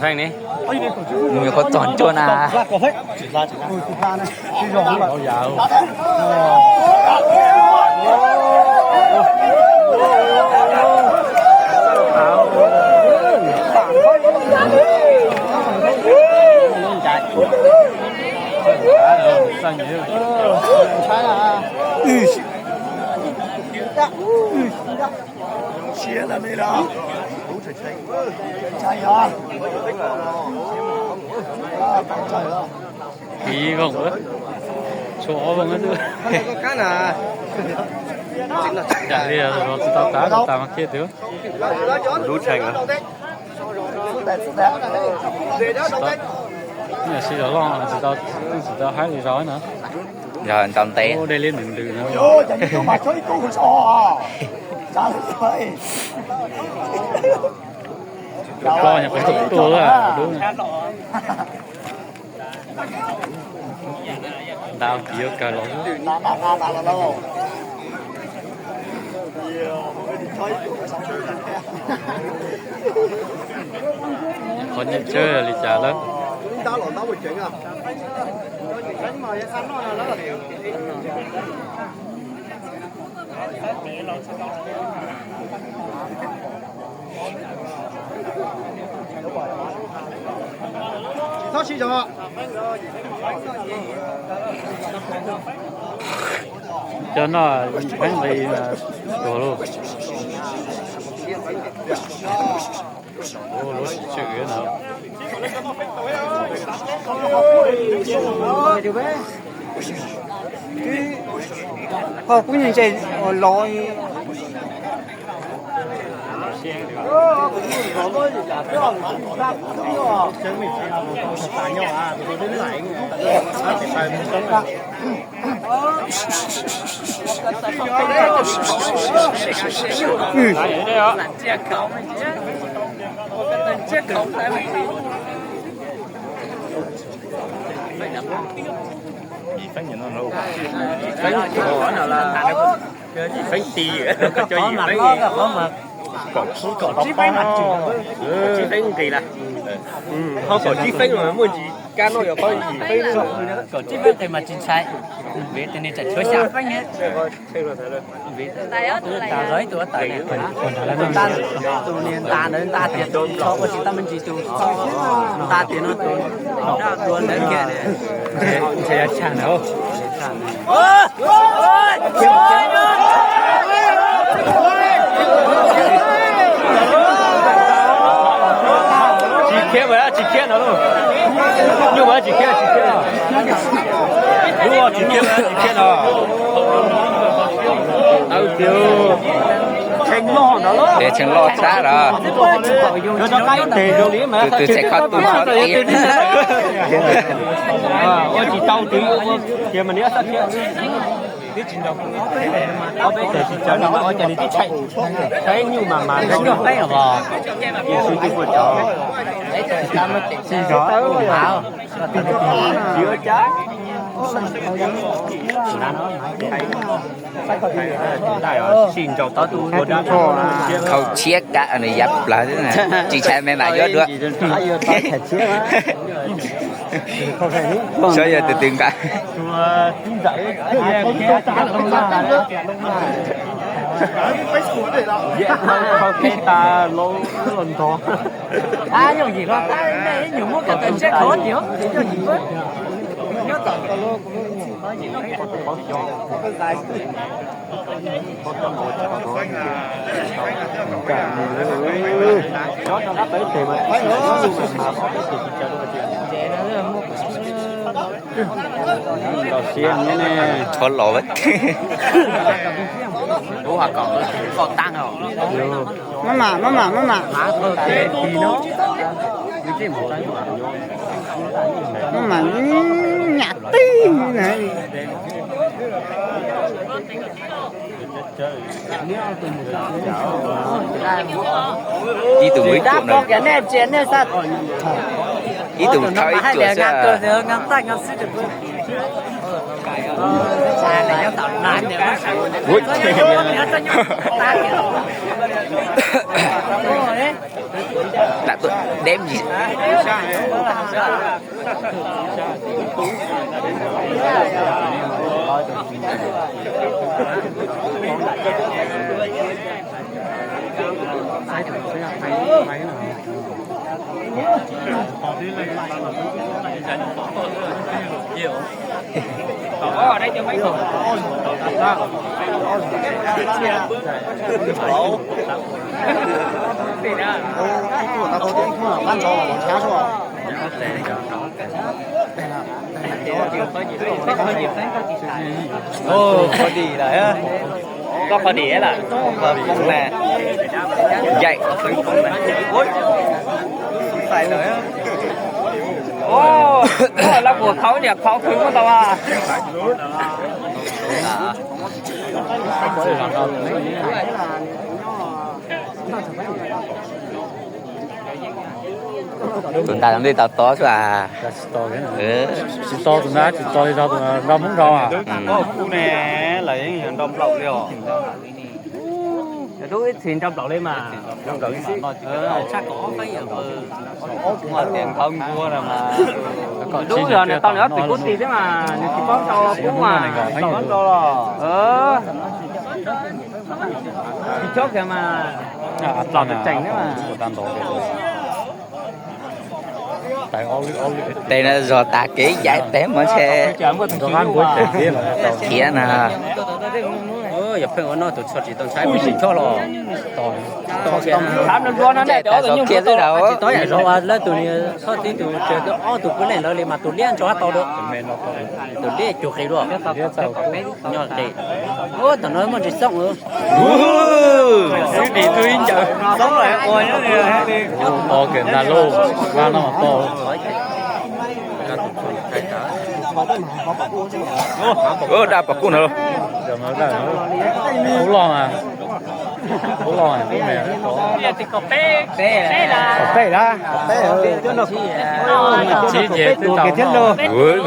Feej ne, nws yuav koj txog cuaj na. Ib voog, tshuav ob voog xwb. Yam li tsis tau tas, tau tas mas kiag twb. Lub tshee. Sib zog loj, tsis tau, tsis tau haib li zog na. Yog ntau ntev. Dej liab nws ntws no. Koj nyuam qhuav tuaj tuaj lawm dub. Nta tis yuav kawg los. Qhov nyiaj tsawg li cas lawm. Cov no pheej nqis tuag lauj. Lub sim tswm no. Ho kuv ntse los. Yim feeb ti, yim feeb kom tsib feeb mas tsib feeb nqis lawm. Ho kom tsib feeb mas muaj ntsis kab noj yuav paub yim feeb. Kom tsib feeb nqis mas tsis ntshai. Vim tias nws tseem tshuav xya feeb. Tus ntas ntawd ntas tias tus txho ua tsis tau me ntsis tus txho ntas tias no tus dua ntawd kiag. Ntshe yuav tshaj ntawd. Tsis khiab mas tsis khiab no lauj. Nyuj mas tsis khiab, tsis khiab no. Lub tsis khiab, tsis khiab no. Tau tiag. Tshee loj ntawd lauj. Tshee loj tshaj los. Tus twg tshee koj tus tsheb. Ua tsis tau twb ua kiag mas nws txhob khiab. Ob peb teg tsis tsawg no mas ua cas nws tib tshee, tshee nyuj mas mas nyuj peb os. Ib sib twb puag cov. Tsis zov. Tsis ua cas. Sib nraus tau tus ua dab. Khau tshiab kab nws yav plawg xwb na. Tsis ntshai me mas yuav dua. Saib yog tus twg nqa. Thov los. Maj mam, maj mam, maj mam. Maj mam nyam tij na. Ib tug muaj ib tug no. Ib tug thawb ib cuam xwb. Lam tuaj deb ntsis. Ov, qhov dim lawm. Koj qhov dim lawm. Yaim. Ov, lawv kuj khau niam khau khw muab tau as. Tus ntawd ntej tau tod xwb as. Tsis tau tus ntawd, tsis tau li zog, tus nrog Hmoob nrog. Kuv ne, lawv yeej yog nrog nplaum li os. Lub ib txhis nrog nplaum li mas. Tshaj kom ob feeb yam npawg. Muaj tias nqhawv nkuag na mas. Lub yog nws tau nws ob txhis kub txhis thiab mas nws tsis paub tau kub mas. Tsis chob kiag mas. Los tseem thiab mas. Tes no zog tas kev yaim tes mas ntshe. Khiav na. Yog pheej ua no tus tsho tsis tau ntshai ua tsis chob los. Thaum nplua nplua no ne, tes zog khiav xwb daud. Tsis tau yam zog uas lawv tus ni, txhob tib tus, ob tug puav leej lawv li mas tus liab ntso tau dua. Tus liab cug qis dua. Nyob qis. Ub, tam no muaj ntsis xoob. Xoob ib ncaws. Xoob los ua nyob li. Tos kiag ntag lauj, vaj no mas tos. Daj pom kub ntawd lauj. Kub loj mas. Kub loj mas kub me. Peb lab. Kaum tsib ces twb tau.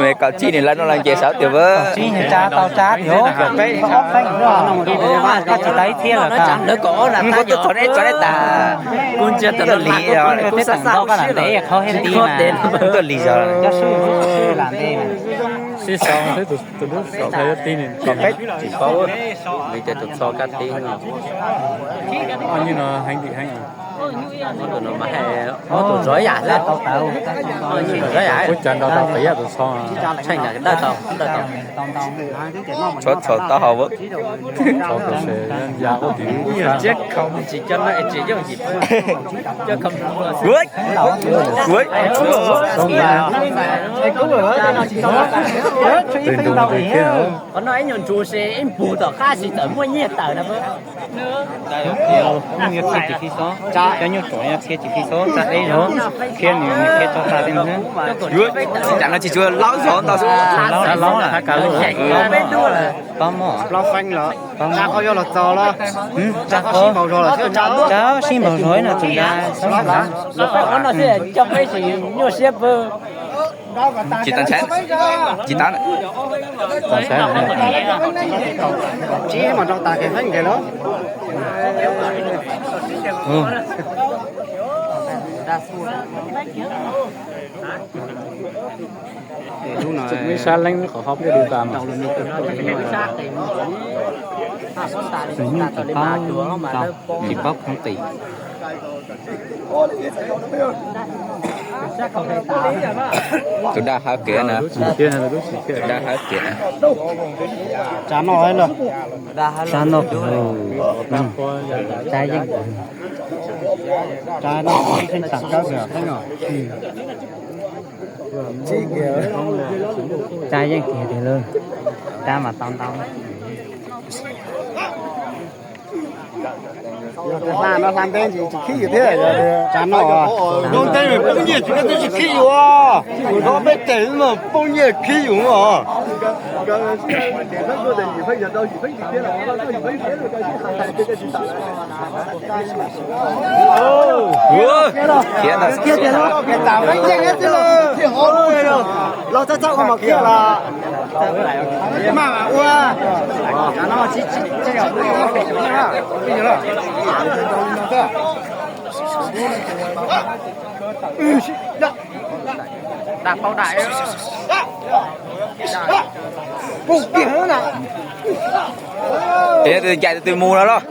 Me kaum tsib ni lawv no los nce sawv tias vab. Kaum tsib tsa tau tsa tias peb ob feeb, koj tsis tau ib txhiab los tau. Kuv tuaj txog neb tso neb tas. Kuv ntsia tawm li, kuv xav xav koj lam ntev qhov thiaj ti mas. Tuaj li zog. Sib sau xwb, tus dub sau thiaj ti ni. Peb tsis paub li tias tus txho kab tib no. Ob nyuag no heev dim heev. Ob tug no mas hais ob tug zov ib yam xwb. Ob nyuag zov ib yam. Ua cas nrau tau qias tus txho. Tsheej dawb tau, dawb tau. Tshuav txho taub hau. Tsiab khaum tsis coj no es tsis yooj yim. Tsiab khaum. Qhov no ib nyuag ntsuas se ib mpug tom qab si txawm muaj nyiaj tawm na. Nyiaj txhiab tsis fij xob, cov nyuj ruam nyiaj txhiab tsis fij xob, tsa deb zog, khiav nws nws khiav tso tas li ntag. Cas no tsis tsuas laub zog ntau xwb. Laub laub na, qhov kav lub. Pab mog. Plaub feeb los, tsa qhov yog los txog los. Tsa qhov. Tsa sib npaug zog no tus ntawd. Tsis tau ntshai, tsis tau. Tsib mas rau tas kev feeb nkag los. Ib sab leeb qhov hauv peb du tas mas. Tus nyuj tsis paub, tsis paub khoov qis. Tus daj hawb kev na. Tus daj hawb kev na. Tsa noj, tsa noj, tsa yeej, tsa noj, tsa yeej tiag. Tsa yeej tiag tiag lauj, tsa mas tau ntau. Hla no hla ntev ntsis tsis khib yus thiab. Tsa no, ntev poob nyiaj tsis khib yus, peb tes poob nyiaj khib yus os. Los txog txog ua mov kiag los maj mam ua. Ncaim tus twg mus no los.